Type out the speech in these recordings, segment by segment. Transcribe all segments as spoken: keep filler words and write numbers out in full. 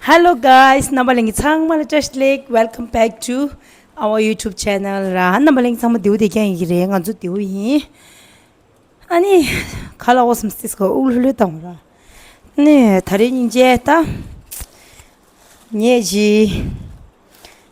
Hello guys, རྣམ་པ་ལྷན་རྒྱས་ཚང་མ་ལ་བཀྲ་ཤིས་བདེ་ལེགས། Welcome back to our YouTube channel ར། རྣམ་པ་ལྷན་རྒྱས་ཚང་མ་བདེ་པོ་བདེ་རྐྱང་ཡིན་གྱི་རེད། ང་ཚོ་བདེ་པོ་ཡིན། ཨ་ནི་ཁ་ལག་འོ་སམ་སྟིས་ཀ་དབུགས་ལྷོད་ལྷོད་བཏང་ར། ཨ་ནི་ད་རེས་སྙིང་རྗེ་ད། ངས་ཇི།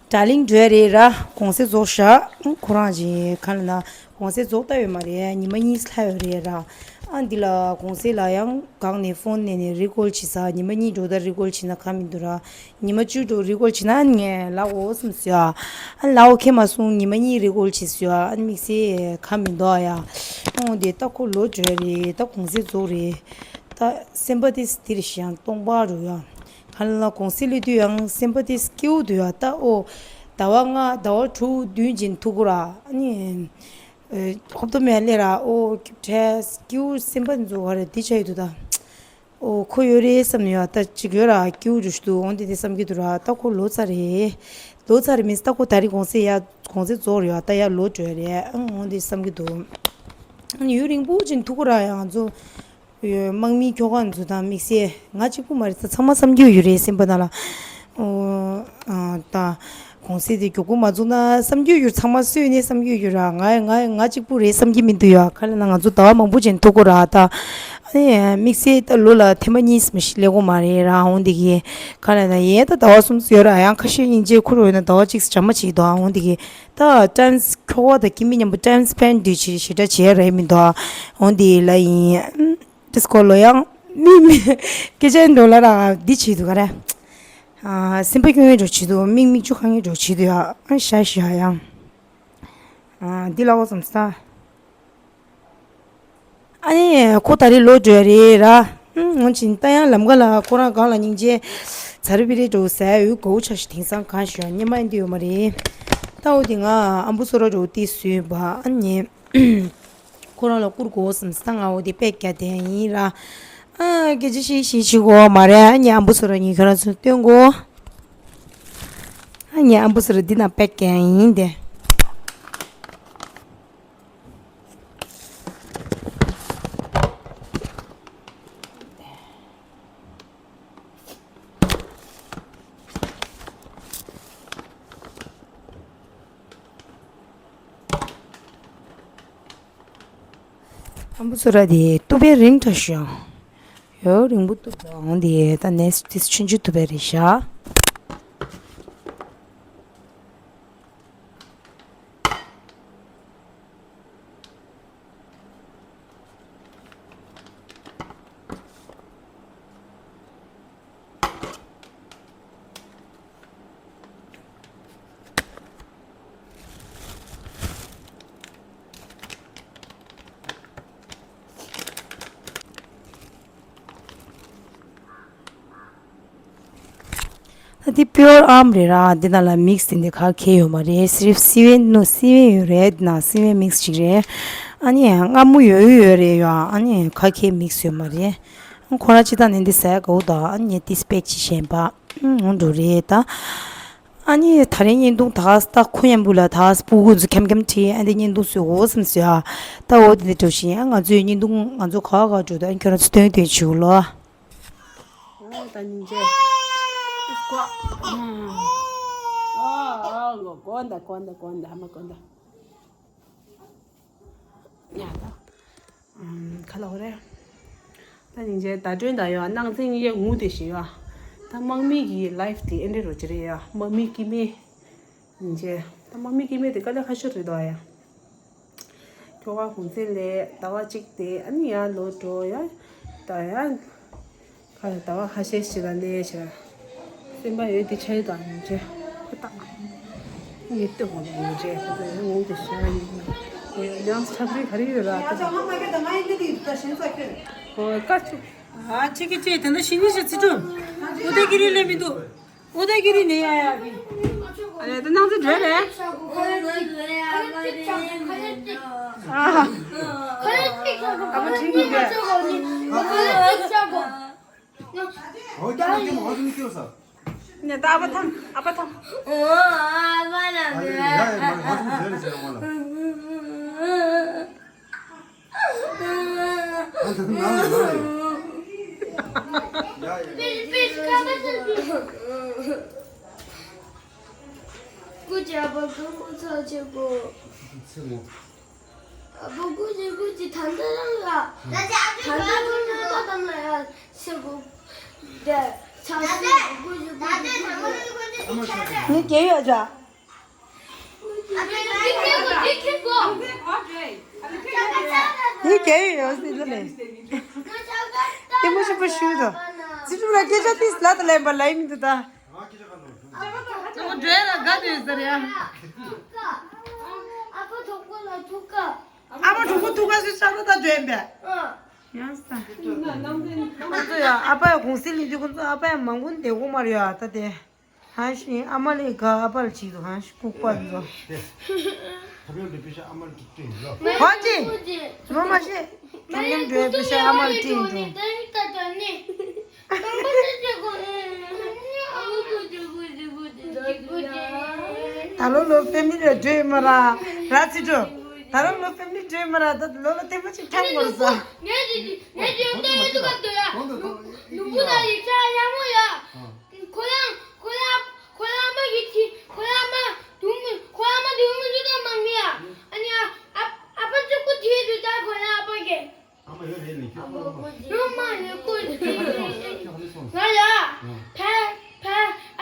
དྲ་གླིང་འགྲོ་ཡ་རེད་ར། གུང་སེང་རྫོགས་ཤག་ཁོ་རང་ཇི་ག་ལ་ན། གུང་སེང་རྫོགས་ལྟ་ཡོད་མ་རེད། ཉི་མ་གཉིས་ལྷག་ཡོད་རེད་ར། ཨ་འདི་ལ་གུང་སེང་ལ་ཡང་སྒང་ནས་ཕོན་ནས་ནས་རི་ཀོར་བྱེད་ས། ཉི་མ་གཉིས་འགྲོ་ད་རི་ཀོར་བྱེད་ན་ཁ་མི་འདུག་ར། ཉི་མ་བཅུ་འགྲོ་རི་ཀོར་བྱེད་ན་ངས་ལ་འོ་སམ་ཟོས་ཨ། ཨ་ལ་འོ་ཁེ་མ་སོང་། ཉི་མ་གཉིས་རི་ཀོར་བྱེད་ཟོས་ཨ། ཨ་དམིགས་བསལ་ཁ་མི་འདུག་ཨ་ཡ། ཨོ་འདི་ད་ཁོ་ལོ་བྲོས་རེད། ད་གུང་སེང་རྫོགས་རེད། ད་སེམས་པ་དེ་འདིར་ཞེ་ཡང་སྟོང་པ་རུ་ཡ། ག་ལ་ན་གུང་སེང་སླེབས་དུས་ཡང་སེམས་པ་དེ་སྐྱིད་པོ་འདུག་ཡ། ད་ཨོ་ཟླ་བ་ལྔ་ཟླ་བ་དྲུག་བདུན་ཅིག་ཐུག་གོ་ར། ཨ་ནི་ཧོབ་ཏོ་མེད་ལེ་ར། ཨོ་བྲེས་སྐྱིད་པོ་སེམས་པ་འཛུགས་ག་རེ་འདི་ཆ་ཡི་འདུག་ད། ཨོ་ཁོ་ཡོད་རེད་བསམ་ནས་ཡ། ད་ཅིག་ཡོད་ར་སྐྱིད་པོ་འདུག་ཞུ་འདུག་འོང་དེ་དེ་བསམ་གྱི་འདུག་ར། ད་ཁོ་ལོ་ཙཱ་རེད། ལོ་ཙཱ་རེད་མིན་ད་ཁོ་ད་རེས་གུང་སེང་ཡ་གུང་སེང་རྫོགས་རེད་ ཡ། ད་ཡ་ལོ་བྲོས་རེད། ཨང་འོང་དེ་བསམ་གྱི་འདུག་ཨ་ནི་ཡུན་རིང་པོ་ཅིག་ཐུག་གོ་ར་ཡ། ང་ཚོ་དམག་མིའི་ཁྱོ་ག་ཚོ་དང་དམིགས་བསལ་ང་གཅིག་པུ་མ་རེད། ཚང་མ་བསམ་རྒྱུ་ཡོད་རེད་སེམས་པ་ནང་ལ། ཨོ་ཨ་ད་གུང་སེང་དེ་མགྱོགས་པོ་མ་རྫོགས་ན་བསམ་རྒྱུ་ཡོད། ཚང་མ་སུས་ནས་བསམ་རྒྱུ་ཡོད་ར། ང་ང་ང་གཅིག་པུ་རེད་བསམ་གྱི་མི་འདུག་ཡ། ག་ལ་ན་ང་ཚོ་ཟླ་བ་མང་པོ་ཅིག་ཐུག་གོ་ར། ད་ཨ་ནི་དམིགས་བསལ་ད་ལོ་ལ་ཐེངས་མ་གཉིས་མ་ཞིག་སླེབས་གོ་མ་རེད་ར། འོང་དེ་གི་ག་ལ་ན་ཡས་ད་ཟླ་བ་གསུམ་ཡོད་ར། ཡང་ཁ་ཤས་སྙིང་རྗེ་ཁུར་འོས་ན་ཟླ་བ་གཅིག་ཙམ་མ་ཅིག་འདུག་འོང་དེ་གི་ད་ཊའིམ་ཁྱོ་ག་དང་ཁྱིམ་མི་མཉམ་པོ་ཊའིམ་སྤེན་འདི་བྱེད་ཞེ་དྲག་བྱས་རེད་མི་འདུག་འོང་དེ་ལ་ཡིན། ཨམ། ཌིས་ཀོ་ལོ་ཡང་མིག་མིག་སྐད་ཆ་འགྲོ་ལ་ར་འདི་བྱེད་འདུག་ག་རེ། ཨ་སེམས་པ་སྐྱོ་ངེས་འགྲོ་བྱེད་འདུག་མིག་མིག་ཆུ་གང་ངེས་འགྲོ་བྱེད་འདུག་ཡ། ཨ་ཤ་ཤ་ཡང་། ཨ་འདི་ལ་འོ་ཙམ་ས། ཨ་ནི་ཁོ་ད་རེས་ལོ་བགྲོད་རེད་ར། ཨུམ། འོན་ཅིང་ད་ཡང་ལམ་ཀ་ལ་ཁོ་རང་སྒང་ལ་སྙིང་རྗེ། ཛ་རུ་བི་རེ་འགྲོ་ཟ་འོས་གོ་ཆ་ཞིག་དེང་སང་གང་ཞོན་སྙེ་མ་འདི་ཡོད་མ་རེད། ད་འོ་དེ་ང་ཨམ་བུ་སོ་ར་འགྲོ་དེ་བཟོས་པ་ཨ་ནི། ཁོ་རང་ལ་བསྐུར་དགོས་བསམ་སྟེ་ང་འོ་དེ་པད་རྒྱག་དེ་ཡིན་ར། ཨ་སྐད་ཆ་བཤད་བཤད་བྱེད་དགོས་མ་རེད། ཨ་ནི་ཨམ་བུ་སོ་ར་ངས་ཁྱོད་རང་ཚོ་སྟོན་དགོས། ཨ་ནི་ཨམ་བུ་སོ་ར་འདི་ན་པད་རྒྱག་ཡིན་དེ། ཨམ་བུ་སོ་ར་དེ་གཏུབ་པའི་རིང་དྲགས་ཤག་ཡོ་རིང་པོ་གཏུབ་ད་འོང་དེ་ད་ནེགསི་ཊི་དེ་ཆུང་ཆུང་གཏུབ་པའི་རེད་ཤག་ཨ་འདི་པིའུར་ཨམ་རེད་ར། འདི་ནང་ལ་མིག་སི་དེ་འདྲ་ག་གེ་ཡོད་མ་རེད། སི་རིབ་སི་ཝེན་ནོ་སི་ཝེན་ཡོད་རེད། འདི་ནང་སི་ཝེན་མིག་སི་ཅིག་རེད། ཨ་ནི་མངར་མོ་ཡོད་ཡོད་རེད་ཡ། ཨ་ནི་ག་གེ་མིག་སི་ཡོད་མ་རེད། ཁོ་རང་སྤྱིར་བཏང་ནས་འདི་ཟ་ཡ་དགའ་བོ་དང་ཨ་ནི་ངས་འདི་སྤེག་ཅིག་བཞེས་པ། ཨུམ། འོང་འགྲོ་རེད་ད། ཨ་ནི་ད་རེས་བརྙན་ཐུང་ད་ད་ཁོ་མཉམ་པོ་ལ་ད་སྤུ་གུ་ཚོ་ཁྱམ་ཁྱམ་ཁྲིད་ཨ་འདི་བརྙན་ཐུང་བཟོས་འོ་བསམ་ཟོས་ཨ། ད་འོ་དེ་འདྲ་འགྲོ་བཞིན་ཨ་ང་ཚོའི་བརྙན་ཐུང་ང་ཚོ་ག་ག་འགྲོ་ད་ཨ་ཁྱོད་རང་ཚོ་སྟོན་སྟོན་བྱེད་དགོས་ལོ། ཨོ་ད་སྙིང་རྗེ། ཨོ་ཨོ་གོ་གོ་འདའ་གོ་འདའ་གོ་འདའ་ཧ་མ་གོ་འདའ། ཡ་ད། ཨམ། ག་ལ་འོ་རེད། ད་སྙིང་རྗེ་ཟླ་སྒྲོན་དང་ཡོད་ཨ་སྣང་ཚེ་གཉིས་ཀས་ངུ་བསྡད་བཞིན་ཡོད་ཨ། ད་དམག་མི་གི་ལའིཕ་དེ་ཨེ་འདྲ་རོ་ཅི་རེད་ཡ། དམག་མི་སྐྱེ་དམན། སྙིང་རྗེ། ད་དམག་མི་སྐྱེ་དམན་དེ་དཀའ་ལས་ཁག་ཤོས་རེད་དོ་ཨ་ཡ། ཁྱོ་ག་གུང་སེང་ལས་ཟླ་བ་གཅིག་དེ་ཨ་ནི་ཡར་ལོག་འགྲོ་ཡ། ད་ཡ། ཁ་ལ་ཟླ་བ་ཁ་ཤས་ཤིག་ལ་ལས་བྱས། སེམས་པ་ཡོད་དེ་ཆ་ཡོད་དང་ཡིན་ཆེ། ཧུ་ཏག་ངས་ལྟོས་དགོས་ནས་ཡིན་ཆེ། ཁོ་ཚོ་ཡང་ངུ་དེ་ཤ་ཡིན། ཁོ་ཡང་ཆབ་རི་ག་རེ་ཡོད་ར་ད། ཨོ་ཀ་ཆུ། ཨ་ཁྱེད་ཀྱི་ཅེ་དེ་འདྲ་ཤི་ནི་ཤི་ཚི་ཀྲུ། ཨུ་དེ་གི་རི་ལེ་མི་འདུག་ཨུ་དེ་གི་རི་ནི་ཡ་ཡ་གི། ཨ་ལེ་ད་ནང་ཚོ་འདྲ་རེད། ཨ་ཨ་མ་ཁྲིག་གི་རེད། ཨོ་ཀྱེ་མ་ཀྱེ་མ་ཧོ་ཀྱེ་མ་ཀྱེ་མ་ས། ནེ་ད་ཨ་ཕ་ཐམ་ཨ་ཕ་ཐམ། ཨོ་ཨ་ཕ་ལ་ཨ་ལེ་ཡ་ཡ་མ་ཧོ་ཀྱེ་མ་ཟེར་ཟེར་བ་ལ། ཨ་ད་ན་ལ་ན་ལ་ཡོད། ཡ་ཡ། པེ་པེ་ཁ་པ་ས་ཏུ། ཀུ་ཅི་ཨ་ཕ་སྐུ་ངོ་ཚ་ཆེ་པོ། ཚེ་མོ། ཨ་ཕ་སྐུ་ཅི་སྐུ་ཅི་ད་ལྟ་རང་ལ། ད་ལྟ་རང་ལ་ད་ལྟ་ལ་ཡ་ཟེར་གོ། དེ་ཚ་ཟེར་སྐུ་ཅི་སྐུ་ཅི་སྐུ་ཅི། ངས་རྒྱལ་ཡོད་ཅག་ངས་རྒྱལ་ཡོད་ཟེར་ལ་ལས། དེ་མོ་ཞིག་པ་ཞུས་དོ། ཚེ་སྒྲུབ་ལ་སྐད་ཆ་ཏིས་ལ་དང་ལེན་པ་ལ་ཡིན་འདུག་ད། ཨོ་འདྲེ་ལ་དགའ་དེ་ཟེར་ཡ། ཨ་ཕ་གྲོགས་པོ་ལ་ཐུག་ག་ཨ་མ་གྲོགས་པོ་ཐུག་ག་སུས་ཆགས་ན་ད་འདྲེ་ཡིན་པས། ཡང་ས། ཁོ་ཚོ་ཡ་ཨ་ཕ་ཡ་གུང་སེང་ལི་དུས་ཁོ་ཚོ་ཨ་ཕ་ཡ་མང་པོ་འདེད་གོ་མ་རེད་ཡ་ད་དེ། ཧ་ཤི་ཨ་མ་ལི་ག་ཨ་ཕ་ལ་ཅིག་ཏུ་ཧ་ཤི་ལྐུགས་པ་ཚོ། ཐབས་ཡོད་འདི་པི་ཤ་ཨ་མ་ལི་ཏུ་ཏྲིན་ལོ། ཧོ་ཅི། ཚོ་མ་ཤེས། ཁྱོད་ཉམས་འགྲོའི་པི་ཤ་ཨ་མ་ལི་ཏྲིན་ཏུ། ད་ལོ་ལོ་ཕེ་མི་ལི་འགྲོས་མ་ར། ར་ཚི་འགྲོ། ད་ལོ་ལོ་ཕེ་མི་ལི་འགྲོས་མ་ར། ད་ལོ་ལོ་ཐེངས་མ་གཅིག་ཐང་མོར་ས། ནུ་བུ་ལ་ཡིག་ཆ་ཡག་མོ་ཡ། ཁོ་རང་ཁོ་རང་ཁོ་རང་མ་གི་ཁྱི་ཁོ་རང་མ་དུང་མི་ཁོ་རང་མ་དུང་མི་ཅི་ད་མང་མི་ཡ། ཨ་ནི་ཨ་ཨ་ཨ་ཕ་གཅིག་པུ་དེ་དུས་ད་ཁོ་རང་ཨ་ཕ་གི་ཨ་མ་ཡོད་རེད་ལས་ཁྱོད་ཁོ་རང་མ། ཡོད་མ་ཡོད་ཁོ་དེ་ང་ཡ་ཕ་ཕ་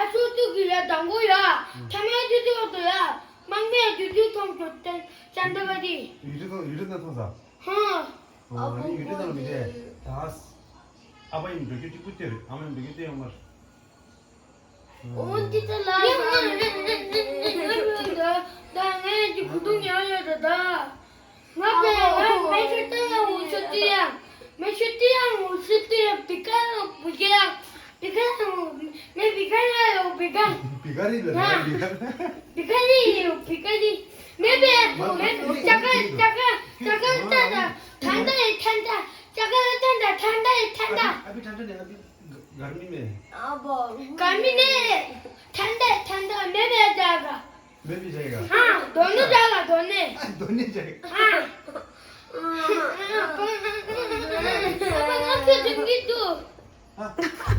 ཨ་ཚོ་ཏུ་གི་ཡ་དང་གོ་ཡ་ཐ་མ་དུ་དུ་དུ་ཡ་མང་མི་ཡ་དུ་དུ་ཐོང་ཁྱོད་ཏན་ཅན་ད་བ་དི། ཡུལ་གྲུ་ཐོང་ཡུལ་གྲུ་ཐོང་ས། ཧ། ཨ་ནི་ཡུལ་གྲུ་ཐོང་མི་དེ་ད། ཨ་ཕ་ཡིན་འགྲོ་རྒྱུ་གཅིག་པུ་སྟེར། ཨ་མ་ཡིན་འགྲོ་རྒྱུ་སྟེར་ཡོང་མར། འོ་འདི་ལྟ་ལ་ད་ངས་ཀྱི་བུ་དུང་ཡང་ཡོད་ད་ད། ང་པས་ང་མེ་ཆུ་ཏི་ཡང་འུ་ཆུ་ཏི་ཡང་མེ་ཆུ་ཏི་ཡང་འུ་ཆུ་ཏི་ཡང་བི་ཀ་བུ་ཀ་ཡང་བི་ཀ་ཡང་མེ་བི་ཀ་ཡང་ཡོད་བི་ཀ། བི་ཀ་རི་ལ་ང་བི་ཀ་རི་ཡོད་བི་ཀ་རི་མེ་པས་མེ་ཅ་ཀ་ཅ་ཀ་ཅ་ཀ་ལ་ཐན་ད་ཐན་ད་ཡི་ཐན་ད་ཅ་ཀ་ལ་ཐན་ད་ཐན་ད་ཡི་ཐན་ད། ཨ་བི་ཨ་བི་ཐན་ད་ནི་ཨ་བི། གར་མི་མེད། གར་མི་ནི་ཐན་ད་ཐན་ད་མེ་བས་ད་ག་མེ་བི་ཇའི་ག་ཧ། དོ་ནི་ད་ག་དོ་ནི། དོ་ནི་ཇའི་ག་ཧ། ཨ་ང་ཁྱོད་དེང་གི་འདུག་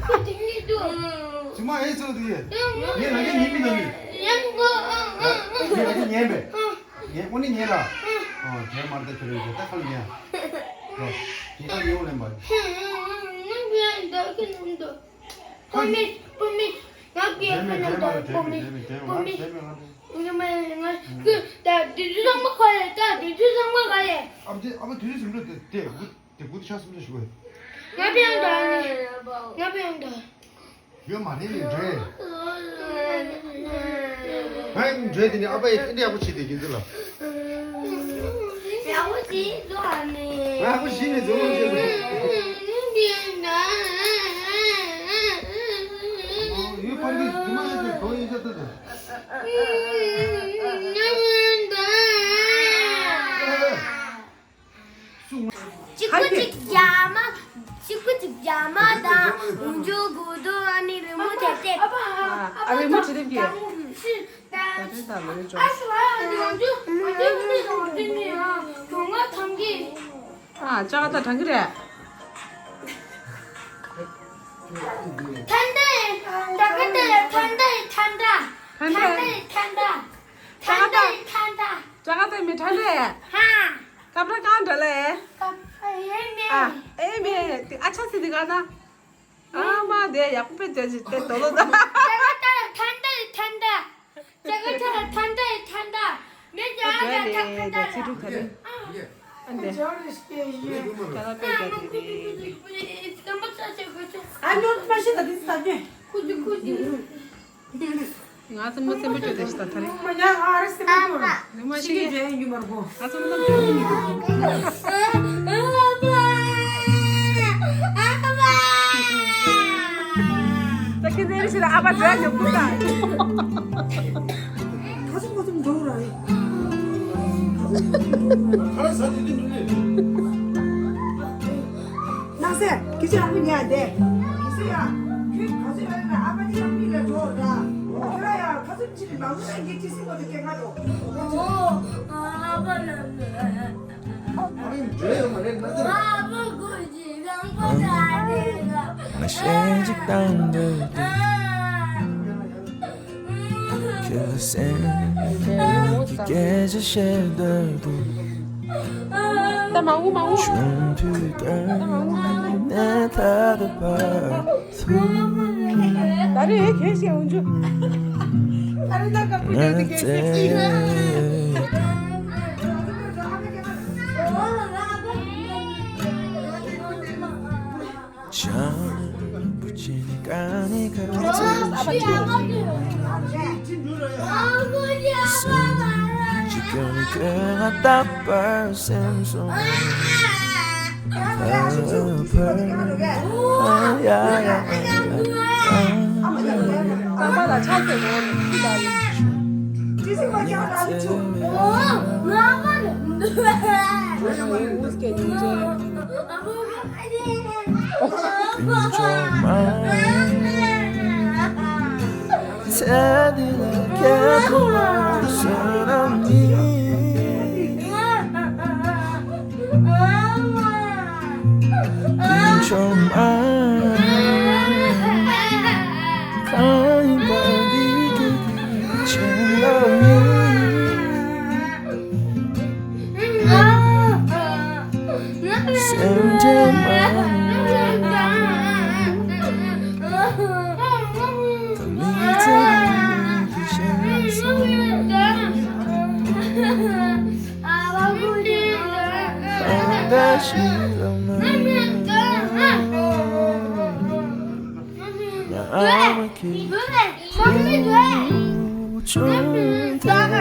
ཁྱོད་དེང་གི་འདུག་ཚུ་མ་ཨེ་ཚོ་དུ་ཡེ། ངས་ལ་གེ་ཉན་མི་ད་ནི། ཡང་གོ་ངས་ལ་གེ་ཉན་པས། ངས་ཨོ་ནི་ཉན་ལ། ཨོ་དེ་མར་ད་ཁྱོད་ཡོད་ད་ཁ་ལ་ཉན། ཨོ་དེ་ད་ཡོང་ལེན་པ། ང་གི་ཡང་འདོད་ཀྱི་ནམ་འདོད། པུ་མི། པུ་མི། ང་གི་ཡང་ཁ་ནམ་འདོད། པུ་མི། པུ་མི། ང་མ་ང་ཀུ་ད་དུས་ཚོད་ཚང་མ་ག་ལེ། ད་དུས་ཚོད་ཚང་མ་ག་ལེ། ཨ་མ་དེ་ཨ་མ་དུས་ཚོད་ཟིན་འགྲོ་དེ་དེ་དགུ་དེ་དགུ་དེ་ཆ་སུམ་ཅུ་ཞུ་བས། ང་ཕྱིར་འགྲོ་ནི། ང་ཕྱིར་འགྲོ། ཡོད་མ་རེད་ནི་འདྲེ། ཧན་འདྲེ་དེ་ནི་ཨ་ཕ་ཡི་ཐན་ཡག་པོ་བྱེད་དེ་ཡིན་ཚུལ་ལ། ཡག་པོ་བྱེད་ལོ་ཨ་ནི། ཡག་པོ་བྱེད་ནི་ཚོ་བྱེད་ལོ། ཡུལ་ཕར་གི་དུ་མ་ཡོད་དེ་གོ་ཡིན་ཚ་ཏུ་ཏུ། གཅིག་པུ་གཅིག་རྒྱ་མ། གཅིག་པུ་གཅིག་རྒྱ་མ་དང་འུ་ཅུ་དགུ་དུ་ཨ་ནི་རི་མོ་དེབ་དེབ། ཨ་རི་མོ་དེབ་དེབ་ཀྱི། ད་དེ་ད་ལོ་ཡོད་ཅོ། ཨ་ཅག་ད་དྲང་གི་རེད། ཐན་ཏེ། ད་ག་ཏེ་ཐན་ཏེ་ཐན་ཏ། ཐན་ཏེ་ཐན་ཏ། ཐན་ཏེ་ཐན་ཏ། ཅག་ད་མི་ཐན་ཏེ། ཧ། ཀ་བྲ་གང་འདྲ་ལེ། ཀ་ཨེ་མེ། ཨ་ཨེ་མེ། དེ་ཨ་ཆ་སི་དི་ག་ན། ཨ་མ་དེ་ཡག་པོ་དཔེ་བྱས་ཅི་དེ་དོ་ལོ་ད། ཅག་ད་ཐན་ཏེ་ཐན་ཏ། ཅག་ད་ཐན་ཏེ་ཐན་ཏ། མེ་ཅག་ད་ཐན་ཏེ་ཐན་ཏ། ཚེ་ཕྲུག་ད་རེད། ཨ་འདི། ཅག་ད་དཔེ་བྱས་དེ་རེད། ཨ་ཉོ་མ་ཤེས་ད་དེ་ས་ཉོ། ཁུ་ཅི་ཁུ་ཅི། ང་ཚོ་མ་སེམས་པ་སྐྱོ་དེ་ཤི་ད་ཐ་རེ། མ་ཉག་ཨ་ར་སེམས་པ་སྐྱོ་ར། ནི་མ་ཤི་གི། ང་ཚོ་མ་སེམས་པ་སྐྱོ། ད་ཁྱེད་ཚོའི་ཤི་ད་ཨ་ཕ་ཛ་ཉོ་ཁུ་ད། ཁ་སུམ་ཁ་སུམ་འགྲོ་ར་རེད། ཁ་ར་ས་དེ་དེ་མི་ལས། ནང་སེ་ཁྱེད་ཚོ་རང་མི་ཉལ་དེ། ཁྱེད་ཚོ་ཡ། ཁྱོད་ག་ཚོད་ཡོད་ན་ཨ་ཕ་དེ་རང་མི་ལས་འགྲོ་ར། ཁྱོད་ཡ་ཁ་སུམ་ཕྱིར་ནང་མི་ལས་འགྱེད་ཅི་སྲིད་པ་དེ་སྐད་ང་འགྲོ། ཨ་ཕ་ལ་ལ། ཨ་ཕ་འགྲོ་ཡོད་མ་རེད་ན་ཚེ། ཨ་ཕ་ཁོ་ཅི་རང་པ་ད་རེད་ལ། གཞས་གཅིག་བཏང་འདོད་འདུག་ཁྱོད་ལ་སེམས་ཀྱི་སྐད་ཆ་བཤད་འདོད་འདུག་ད་མ་འུ་མ་འུ། ཆུང་དུས་ཀ་ནས་ད་ལྟ་བར་དུ། ད་རེས་གས་ཤེས་འོང་རྒྱུ། ད་རེས་ད་ཀ་པུ་རྒྱག་དུས་གས་ཤེས། བྱང་བུ་ཆེན་ཀ་ནི་ཁ་ཚུར་ཞིག་སེམས་ཀྱི་སྐྱོ་ནི་སྐྱོ་ང་རྟག་པར་སེམས་སོང་། ཨ་ཕ་ཨ་ཡ་ཡ་ཨ་ཡ་ཨ། ཨ་མ་ལ་ཆགས་ཏེ་ངོ་ནི་ཁྱི་ལ་ལ། ཅི་ཟིག་མ་ཀྱང་ད་ལི་ཆུ། ཨོ་ང་མ་ནི་འདུག་ཨ་ཡ་ངའི་འུ་སྐད་ཉིན་ཅན།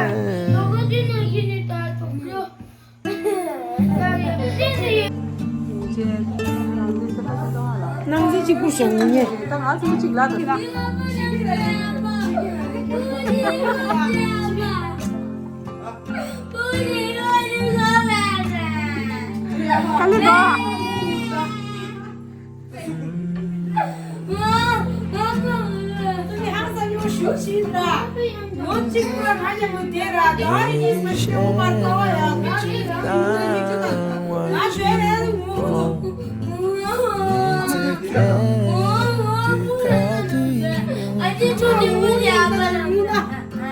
སྣང་ཚིག་གཅིག་པུ་ཞིག་ངེས། ད་ང་ཚོ་གཅིག་ལ་དང་། ག་ལེ་དོ།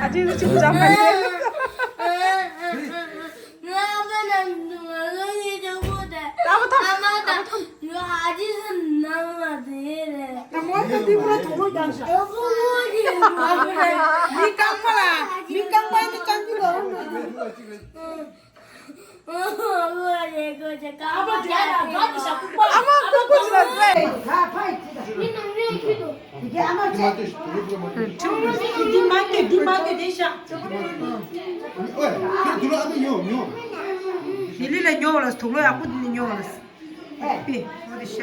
ཨ་ཅེ་ཚོ་གཅིག་པུ་འཇམ་པ་རེད། ང་ཨ་མ་ནང་དུ་ང་ལོ་ཉིས་བཅུ་དགུ་དེ། ཨ་མ་དང་ང་ཨ་ཅེ་ཚོ་ནང་ལ་དེ་རེད། ད་མོ་ད་འདི་པུ་ར་དོ་ལོ་རྒྱག་ཤག་ཨ་ཁུ་ཁུ་གི་མི་རྐང་པ་ལ་མི་རྐང་པ་ནི་རྐང་རྒྱུ་ལ་འོང་མ་རེད། ཨ་མ་རྒྱ་ལ་རྒྱ་ནི་ཤག་ཨ་མ་ལྐུགས་པ་ཅི་ལ་ཟེར། མི་ནང་ནས་ཁྱི་དོ། འདི་མ་སྟེ་འདི་མ་སྟེ་འདི་ཤ། ཨོ་ཁྱོད་དུ་ལ་ཨ་མ་ཉོ་ཉོ། ལི་ལི་ལ་ཉོ་ལ་དུག་ལོ་ཡག་པོ་འདི་ནས་ཉོ་ལ། པི་ཨོ་དེ་ཤ།